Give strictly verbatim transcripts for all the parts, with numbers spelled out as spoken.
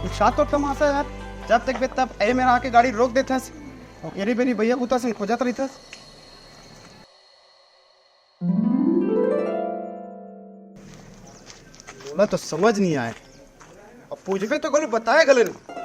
कुछ का तो तमाशा यार, जब तक बे तब ए मेरा आके गाड़ी रोक देथस, अउ एरी बेरी भैया बुता से खोजत रहिथस। मोला तो समझ नहीं आए, अब पूछबे तो कोई बताए गले नहीं।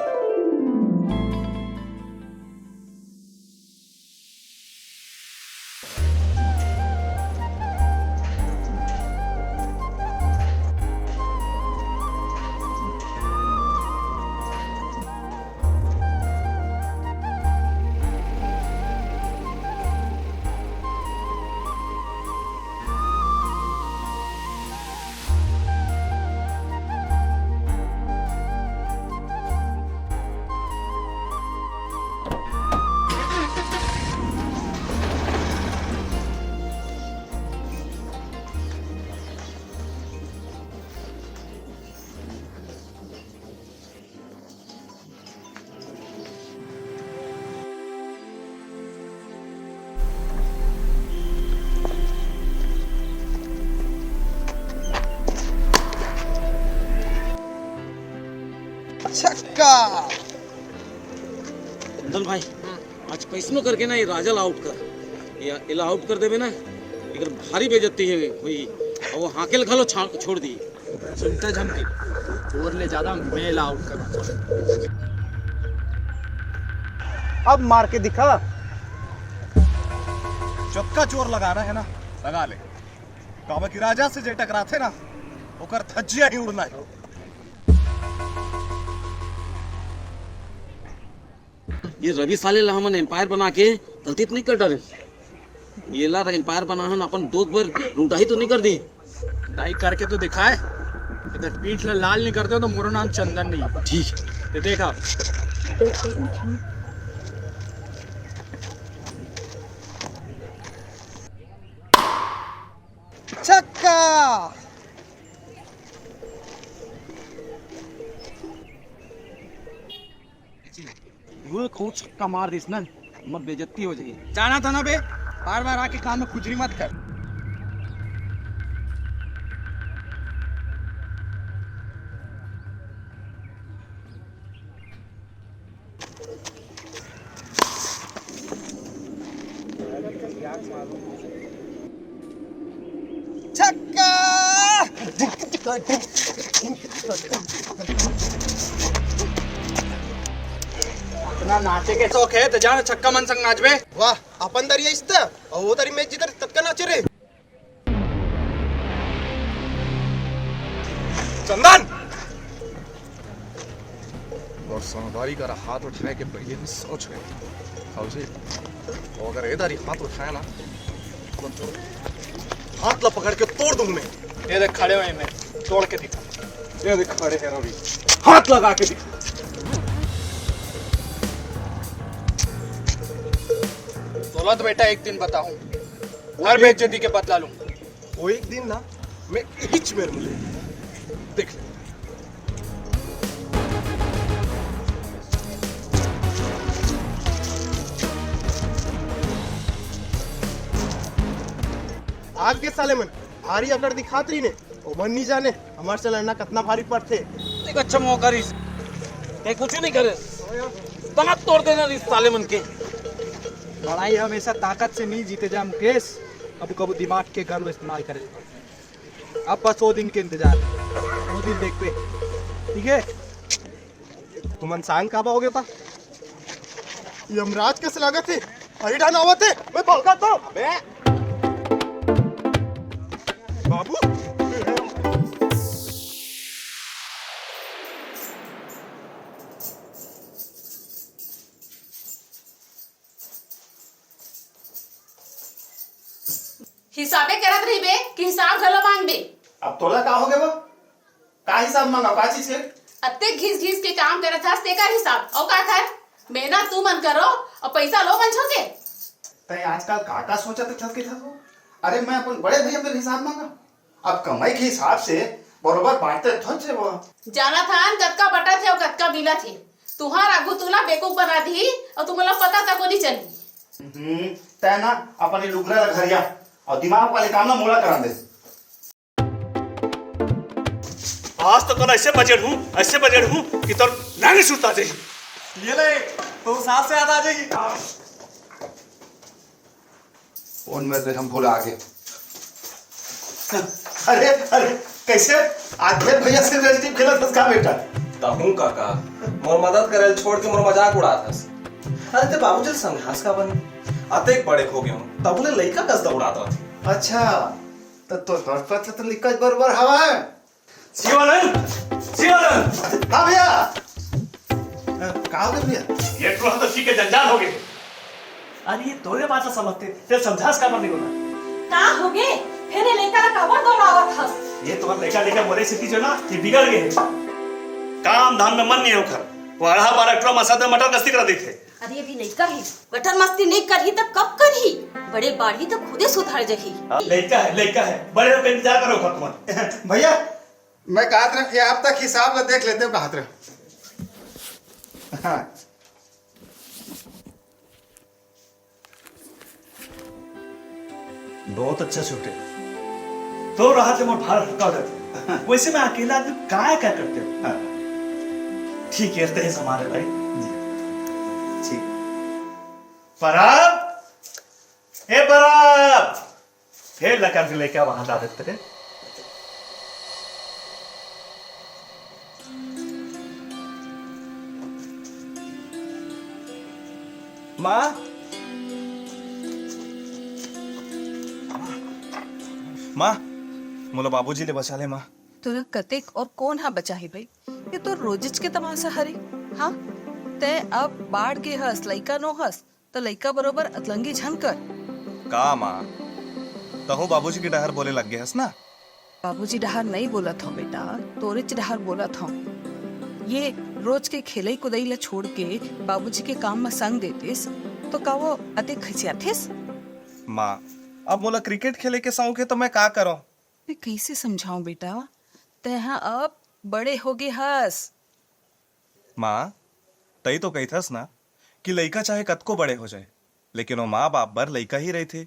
छक्का। कुंदन भाई, आज कैसनो करके ना ये राजा ला आउट कर, ये इला आउट कर देबे ना, एकर भारी बेइज्जती है हुई, अउ वो हाकेल घलो छा-, छोड़ दी। चिंता झन कर, तोर ले ज्यादा मैं ला आउट कर। अब मार के दिखा। जतका जोर लगाना है ना, लगा ले। काबर कि राजा से जे टकराथे ना, ओकर धज्जिया ही उड़ना है। ये रवि साले ला हमन एम्पायर बना के गलती तो नहीं कर डारे। ये ला एम्पायर बना हन, अपन दोस्त बर लुटाही तो नहीं कर दी। लुटाही करके तो दिखाए, इधर पीठ ला लाल नहीं करते तो मोरो नाम चंदन नहीं है। ठीक। ये देखा। छक्का। वो खूब छक्का मार दिस ना, मत बेइज्जती हो जाही। जाना था ना बे, बार बार आके काम में खुजरी मत कर। छक्का। इतना नाचे के शौक है तो जाना छक्का मन संग नाचबे। वाह, अपन दरिया इस्ता, अउ वो दरी में जिधर ततका नाचे रे। चंदन! अउ संगवारी करा हाथ उठाए के पहले मैं सोच गया। अउ जी, अउ अगर ए दारी हाथ उठाए ना, तो हाथ ला पकड़ के तोड़ दूं मैं। ये देख खड़े हुए मैं, तोड़ के दिखा। ये देख खड़े हैं रवि, हाथ लगा के दिखा। तोला तो बेटा एक दिन बताऊं, हर बेइज्जती के बदला लूं। वो एक दिन ना, मैं इच मेर मिले। देख ले। आज के साले मन भारी अकड़ दिखात रही ने, ओमन नहीं जाने हमारे से लड़ना कितना भारी पड़थे। एक अच्छा मौका रही, कहीं कुछ नहीं करे, दांत तोड़ देना रही साले मन के। लड़ाई हमेशा ताकत से नहीं जीते जा मुकेश, कभी कभी दिमाग के गलत इस्तेमाल करे। अब बस वो दिन के इंतजार, वो दिन देख पे, ठीक है? तुमन सांग काबा हो गया था? यमराज कस लागत हे, हरी ढान आवत हे, मैं भौंकत हूँ। अबे बाबू। हिसाबे करत रहिबे कि हिसाब घलो मांगबे? अब तोला का हो गए वो? का हिसाब मांगा, का चीज के? अतेक घिस घिस के काम करत हस, तेकर हिसाब। अउ का खाए? मेहनत तू मन करो, अउ पैसा लो मन छोके। तै आजकल का का सोचत थस के थस वो? अरे, मैं अपन बड़े भैया मेर हिसाब मांगा? अब कमाई के हिसाब से बरोबर बांटते थोच हे वो। जाना थान कतका बटत हे अउ कतका मिलत हे। तुहार आगू तुला बेवकूफ बना दी अउ तुमला पता तको नहीं चली। हम्म, तै ना अपने लुगरा ला घरिया अउ दिमाग वाले काम ना मोला करा दे। आज तो तोला ऐसे बजेड़ हूँ, ऐसे बजेड़ हूँ कि तोर नानी सुरता जाही। ये ले, तो सास से याद आ जाएगी। फोन में से हम भुला गए। अरे, अरे, कैसे? आज फिर भैया से relationship खेलत हस का बेटा? तहूँ काका, मोर मदद करे ल छोड़ के मोर मजाक उड़ात हस। अरे, ते बाबूजी ल समझास का बने? अतेक बड़े हो गए हूँ, तब ले लइका कस दौड़ात रथे। अच्छा, त तोर बड़ पत्र तो लिखत बरोबर हवा है। शिवानंद, शिवानंद। हाँ भैया। अ, का हो गया भैया? ये टूरा तो ठीक है, जंजाल हो गए। अरे, ये तोरे बात से समझते, ते समझास का बने बोला? का हो गए? फिर ये लइका ला काबर दौड़ावत हस? ये तुम्हार लइका, लइका बोले सिटी जो ना, ये बिगड़ गए। काम धाम में मन नहीं है ओखर। वो अढ़ा बारह टूरा मसाद में मटर गश्ती करा देते। अरे, अभी लइका ही मटर मस्ती नहीं करही त कब करही? बड़े बाढ़ही त खुदे सुधर जही। हाँ, लइका है, लइका है, बड़े होकर इंतजार करो भगवान। भैया, मैं कहत रहे, ये आप तक हिसाब ला देख लेते हो, कहत रहे। हाँ। बहुत अच्छा सूट है। तो रहा थे मोर भार हल्का हो जाता। वैसे मैं अकेला आदमी काय क्या करते हो? हाँ। ठीक है, तेरे हमारे भाई। जी। ठीक। परब, ए परब, फेर लकर के लेके वहां ला देते रे। माँ, माँ, मोला बाबूजी ले बचा ले माँ। तोला कतेक और कोन हा बचाही भाई? ये तो रोजच के तमाशा हरे। हाँ, तै अब बाढ़ गे हस, लइका नो हस, त लइका बरोबर अतलंगी झन कर। का माँ, तहूँ बाबूजी के डहर बोले लग गे हस ना? बाबूजी डहर नइ बोलत हौं बेटा, तोरेच डहर बोलत हौं। ये रोज के खेलई कुदई ल छोड़ के बाबूजी के काम म संग देतिस, तो का वो अतेक खिसियातिस? माँ, अब मोला क्रिकेट खेले के शौक हे, तो मैं का करौं? मैं कइसे समझाऊं बेटा, तैं ह अब बड़े होगे हस। माँ, तई तो कहिथस ना कि लइका चाहे कतको बड़े हो जाए, लेकिन वो माँ बाप बर लइका ही रहिथे।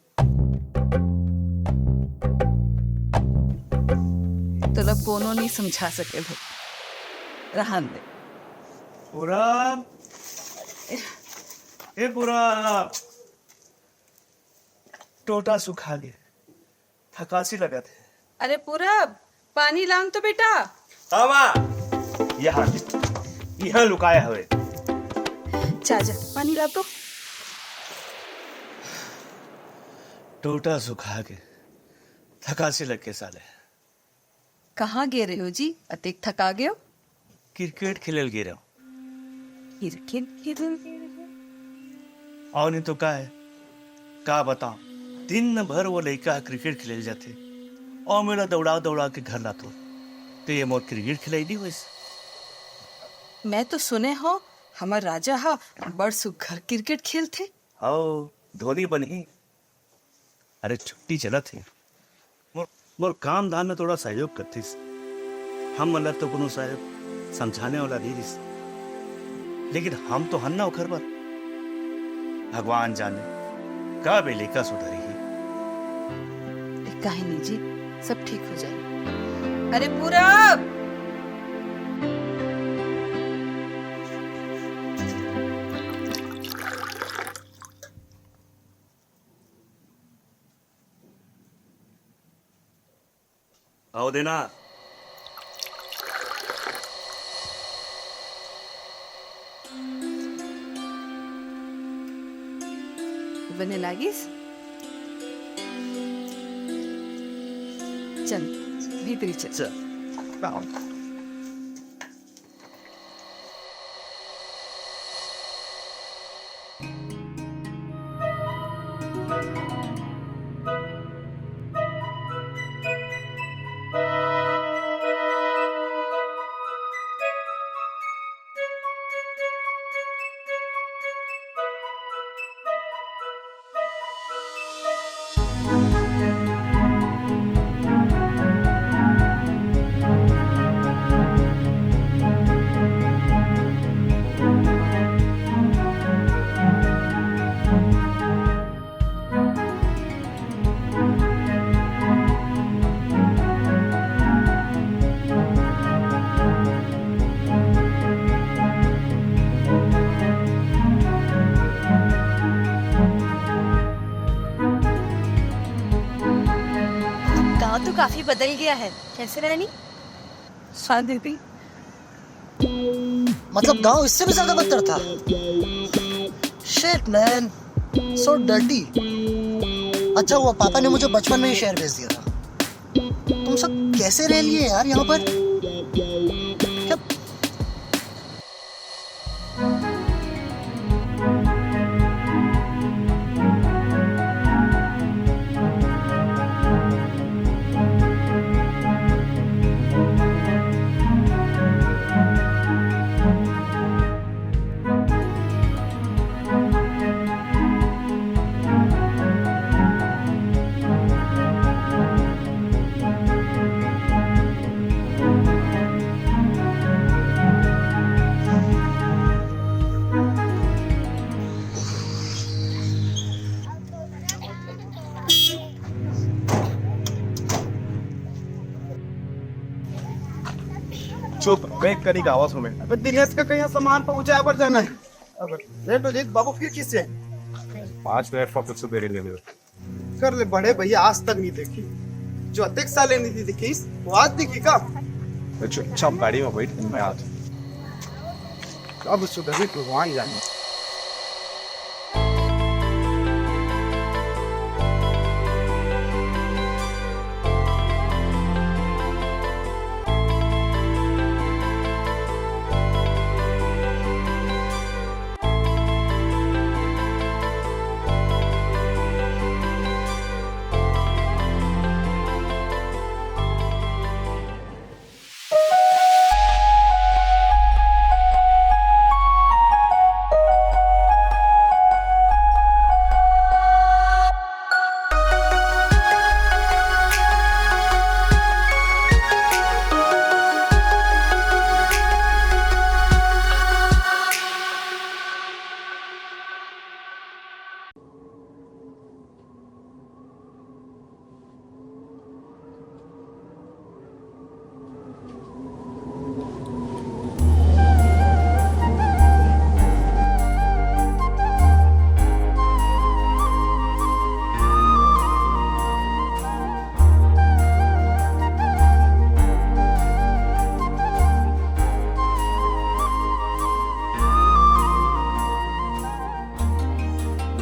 तोला कोनो नइ समझा सके भाई, रहन दे। पूरा, ए पूरा, टोटा सुखा गे, थकासी लगत हे। अरे पूरब, पानी लांग तो बेटा। हाँ माँ, यहाँ, यहाँ लुकाया हवे। जा, जा, पानी ला तो। टोटा सुखा गे, थकासी लग के साले। कहाँ गे रहे हो जी, अतेक थका गए हो? क्रिकेट खेलल गे रहे हो। क्रिकेट खेलल गे रहे हो? और नहीं तो का है, का बताओ, दिन भर वो लइका ह क्रिकेट खेलल जाथे और मेला दौड़ा दौड़ा के घर लातो। तो ये मोर क्रिकेट खिलाई नहीं होइस। मैं तो सुने हो, हमर राजा हा बड़ सुघर क्रिकेट खेलथे। हव, धोनी बनही। अरे, छुट्टी चलत हे। मोर, मोर काम धाम में थोड़ा सहयोग करतिस। हम मन ला तो कोनो सहयोग समझाने वाला नइ रिहिस। लेकिन हम तो हन ना ओखर बर। भगवान जाने, कब ए लइका सुधरही। काहे नहीं जी, सब ठीक हो जाए। अरे पूरब! आओ देना। बने लागिस? चल, भीतरी चल। चल। आओ। काफी बदल गया है। कैसे, रानी? हाँ दीदी। मतलब, गांव इससे भी ज्यादा बदतर था। Shit man, so dirty। अच्छा हुआ पापा ने मुझे बचपन में ही शहर भेज दिया था। तुम सब कैसे रह लिए यार यहाँ पर? क्या? चुप, मैं एक कनिक आवाज हूँ मैं। अबे दिनेश का कहीं सामान पहुंचाए बर जाना है। अब लेट हो जाए बाबू, फिर किससे? पाँच मिनट का कुछ देरी ले लो। कर ले बड़े भैया, आज तक नहीं देखी। जो अतेक साले नहीं देखी, वो आज देखी का? अच्छा, अच्छा, गाड़ी में बैठ, मैं आ जाऊँ। अब सुधरी भगवान जाने।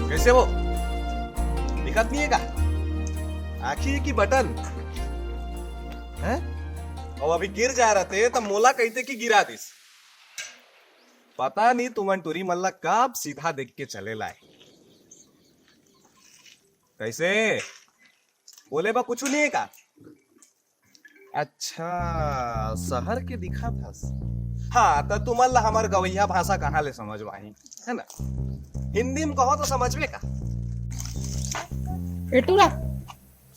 कैसे वो? दिखत नहीं है का? आँखी की बटन है। और अभी गिर जा रहे थे तो मोला कहते कि गिरा दिस। पता नहीं तुमन टूरी मन ला कब सीधा देख के चले लाए। कैसे? बोले बा कुछ नहीं है का? अच्छा, शहर के दिखा था। हाँ, तो तुमन ला हमार गवैया भाषा कहाँ ले समझ में आही, है ना? हिंदी में कहो तो समझ में का? ए टूरा,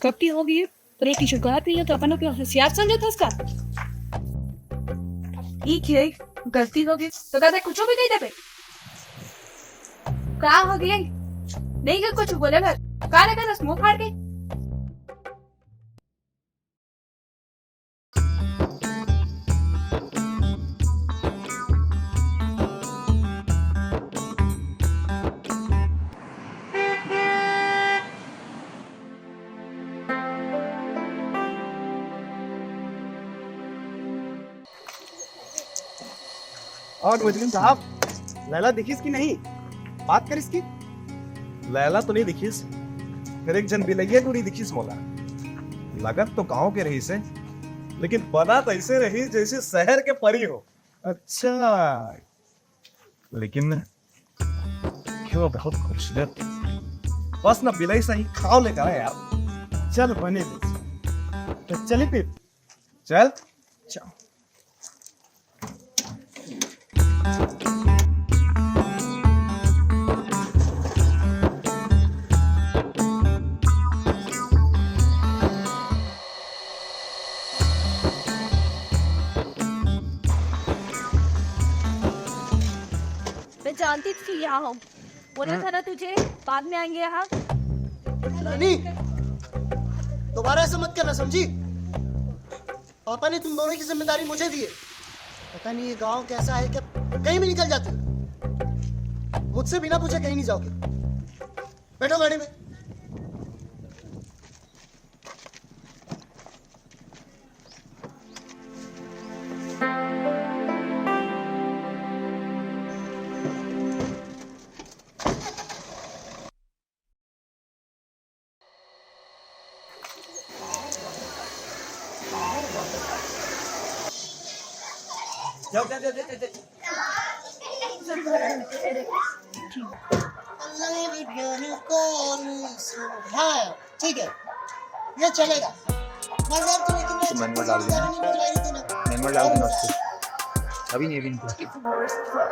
कब की हो गई है? तेरे टीचर को आती है तो अपन को होशियार समझे था उसका। ठीक है, गलती हो गई। तो कहते कुछ भी नहीं देते। का हो गई? नहीं कि कुछ बोले घर। का लगा रस मुंह फाड़ के? और मुजरिम साहब, लैला दिखिस कि नहीं? बात करिस कि? लैला तो नहीं दिखिस, फिर एक झन बिलैया टूरी दिखिस मोला। लगत तो गांव के रहिस हे, लेकिन बनत ऐसे रहिस जैसे शहर के परी हो। अच्छा, लेकिन क्यों बहुत खूबसूरत। बस ना बिलाई सही खाव लेकर आए यार। चल बने दे। तो चली फिर। चल। चल। मैं जानती थी यहाँ हो। बोला हाँ। था ना तुझे, बाद में आएंगे यहाँ। रानी, दोबारा ऐसा मत करना, समझी? पापा ने तुम दोनों की जिम्मेदारी मुझे दी है। पता नहीं ये गांव कैसा है कि कहीं भी निकल जाते हो। मुझसे बिना पूछे कहीं नहीं जाओगे। बैठो गाड़ी में। जाओ, जाओ, जाओ, जाओ, जाओ। हाँ, ठीक है, ये चलेगा। मगर तू लेकिन ये तो मैनुअल डाल देना। मैनुअल डाल देना उसको। अभी नहीं, अभी नहीं।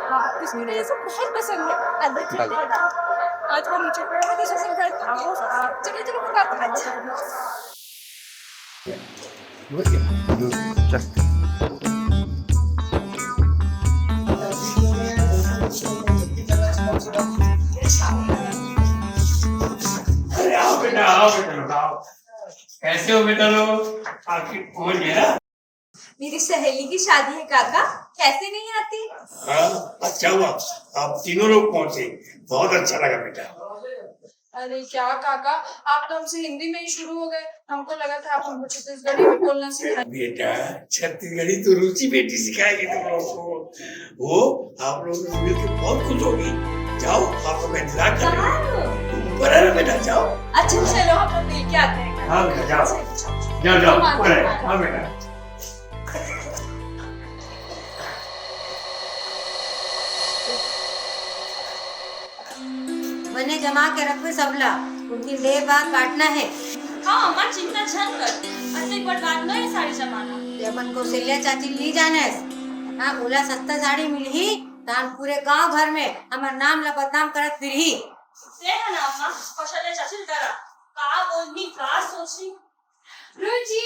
हाँ, इसमें ये सब बहुत पसंद है। अंदर डाल। आज वो नीचे पड़ा, मैं तो उसे सिंगार, चलो, चलो, वो बात अच्छा। चल। अरे आओ बेटा, आओ बेटा, आओ। कैसे हो बेटा लोग? आपकी कौन है ना? मेरी सहेली की शादी है काका, कैसे नहीं आती? हाँ, अच्छा हुआ आप तीनों लोग पहुंचे, बहुत अच्छा लगा बेटा। अरे क्या काका, आप तो हमसे हिंदी में ही शुरू हो गए। हमको लगा था आप हमको छत्तीसगढ़ी में बोलना सिखाएंगे। बेटा, छत्तीसगढ़ी तो रूची बेटी सिखाएगी तुम लोग को। वो आप लोगों से मिलकर बहुत खुश होगी। जाओ, आपको मैं इंतजार कर रही हूँ। ऊपर है ना बेटा, जाओ। अच्छा चलो, हम लोग मिल के आते हैं। हाँ बेटा, जाओ। जाओ, जाओ, ऊपर है। हाँ बेटा। बने जमा के रखबे सबला, उनकी ले बा काटना है। हाँ, अम्मा चिंता झन कर, अतेक बड़ बात नोहे साड़ी जमाना। ये अपन कौशल्या चाची ली जानस, हाँ, ओला सस्ता साड़ी मिलही, तान पूरे गांव भर में हमर नाम ला बदनाम करत फिरही। ते है ना अम्मा, कौशल्या चाची डरा, का बोलही, का सोचही। रुचि,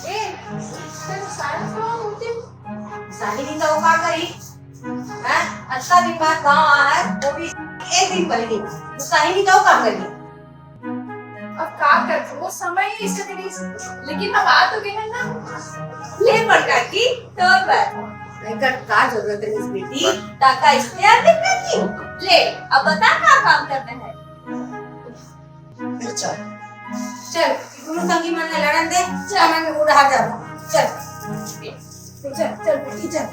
ए, तेरे साड़ी कहाँ होती? साड़ी नहीं तो का करी? हैं? अतना दिन बाद गांव आ है, वो भी एक दिन पहले। तो साड़ी नहीं तो का करी? अब का कर, वो समय ही ऐसा करी। लेकिन हम आ तो गए हैं ना। ले बड़का की, तो बस। एकर का जरूरत है इस बेटी? ताका इख्तियार नहीं करती। ले, अब बता का काम करना है। अच्छा। चल, दोनों संगी मन ला लड़न दे। चल। मन उड़ा जा। चल। चल, चल, बेटी, चल।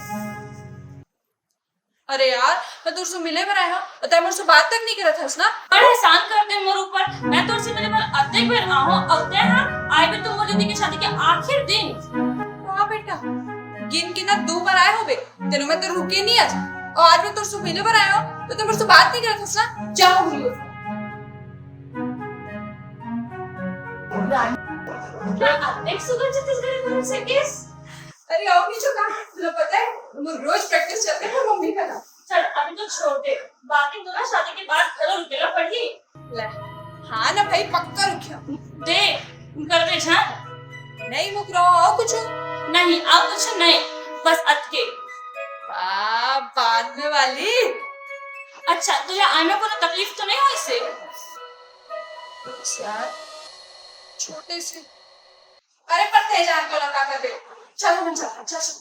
अरे यार, मैं तोर से मिले बर आए हूँ, तैं मोर से बात तक नहीं करत हस ना। बड़ा एहसान कर दे मोर ऊपर, मैं तोर से मिले बर अतेक बेर आए हूँ, अब तैं हा आए भी तो मोर दीदी के शादी के आखिर दिन। हाँ बेटा, गिन के ना दो बार आए होबे, तेनो मैं तो रुके नहीं आज। और आज मैं तोर से मिले बर आए हूँ, तो तैं मोर से बात नहीं करत हस ना, जाओ भूल। अतेक सुघर छत्तीसगढ़ी बोल सकेस? अरे आओ पीछू का, तुला पता है, वो रोज प्रैक्टिस चलते हैं मम्मी का ना। चल, अभी तो छोड़ दे, बाकी तो ना शादी के बाद घरों रुकेला पड़ही। ले, हाँ ना भाई, पक्का रुकिया। दे, कर दे जान। नहीं मुकरो, और कुछ? नहीं, और कुछ नहीं, बस अतके। आ, बांधने वाली। अच्छा, तुझे आने को तकलीफ तो नहीं हुई से? अच्छा, छोटे से। अरे, पर तेज आग तो लगा कर दे। चलो, हम चलते हैं, चल, चल।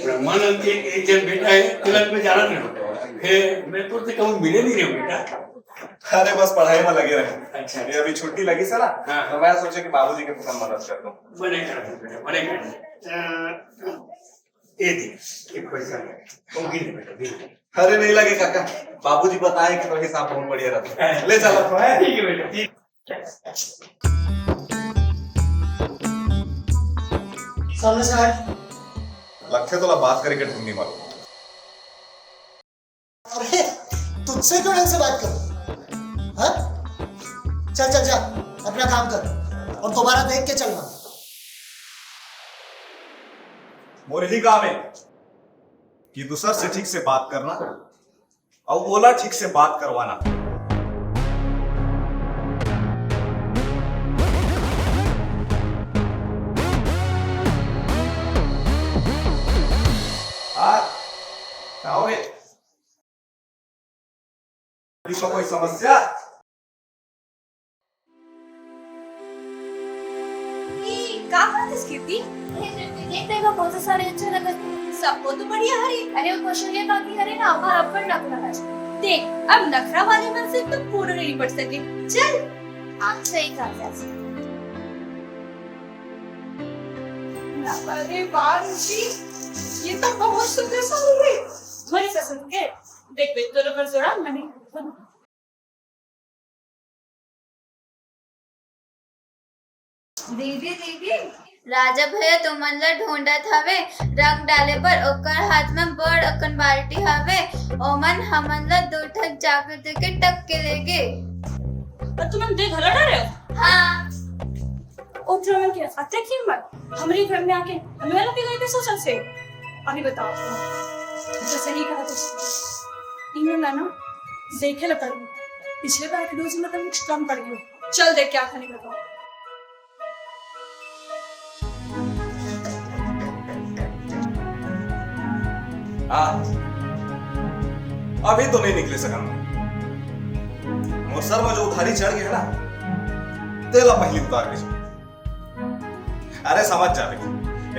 ब्रह्मानंद के एक जन बेटा है, तिलक में जाना नहीं होता। फिर मैं तो से कहूँ, मिले नहीं रहे बेटा। अरे, बस पढ़ाई में लगे रहे। अच्छा। ये अभी छुट्टी लगी सर, हाँ। तो मैं सोचे कि बाबूजी के थोड़ा मदद कर दूं। बने कर दो बेटा, बने कर दो। अ, ये दे, ये पैसा ले। वो गिन बेटा, गिन। अरे नहीं लगे काका, बाबूजी बताए कि तो हिसाब बहुत बढ़िया रहता है। ले चला तो है। ठीक है बेटा, ठीक। सामने से हट। लगथे तोला बात करे के ढूंढ नहीं मालूम। अरे, तुझसे क्यों ढंग से बात करूं? हाँ? चल, चल, जा, अपना काम कर और दोबारा देख के चलना। मोर यही काम है कि दूसर से ठीक से बात करना और ओला ठीक से बात करवाना। हाँ, का हो रे? अभी तो कोई समस्या? ई, का बात है, कीर्ति? देख, देखो, कौन सा साड़ी अच्छा लगा? सबको तो बढ़िया हरे। अरे, वो कौशल्या काकी हरे ना, ओकर अब्बड़ नखरा है। देख, अब नखरा वाले मन से तो पूरा नहीं पट सके। चल। आप सही कहा, चाची। अरे वाह, रुचि, ये तो बहुत सुंदर साड़ी है। तुम्हारे पसंद के? देख, बेहतर जोड़ा मैंने दीदी, दीदी, राजा भैया तुमन ला ढूंढत हवे रंग डाले बर। ओकर हाथ में बड़ अकन बाल्टी हवे, ओमन हमन ला दू ठक जाकर देके टक के लेगे। और तुमन दे घला डरे हो? हाँ। ओ तुमन के अतेक हिम्मत, हमरे घर में आके हमें वाला पिघल के सोचल से। अभी बताओ, तो सही कहा तो इन्होंने ना देखे ला पड़ी। पिछले बार के डोज में तो कुछ कम पड़ गया। चल देख क्या खाने बताओ। हाँ, अभी तो नहीं निकले सकन। मोर सर में जो उधारी चढ़ गया ना, तेला पहली उतार के जाओ। अरे समझ जावे।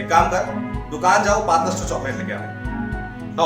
एक काम कर, दुकान जाओ, पाँच दस ठो चॉकलेट लेके आ। तो